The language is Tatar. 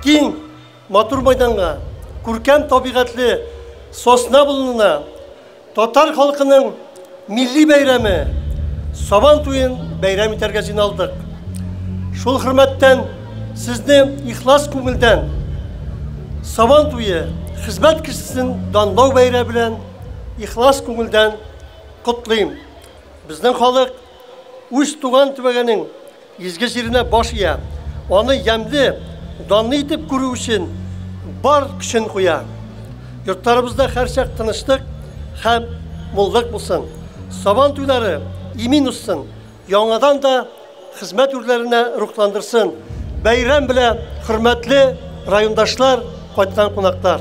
Киң, матур майданга, күркәм табигатьле Сосна болынына татар халкының милли бәйрәме Сабан туен бәйрәм итәргә җыйналдык. Шул хөрмәттән сезне ихлас күңелдән Сабан туе хезмәт кешесен данлау бәйрәме белән ихлас күңелдән котлыйм. Безнең халык үз туган төбәгенең изге җиренә баш ия, аны ямьле, данлы итеп күрү өчен бар көчен куя. Йортларыбызда һәрчак тынычлык һәм муллык булсын. Сабан туйлары имин узсын, яңадан да хезмәт үрләренә рухландырсын. Бәйрәм белән, хөрмәтле райондашлар, кайткан кунаклар!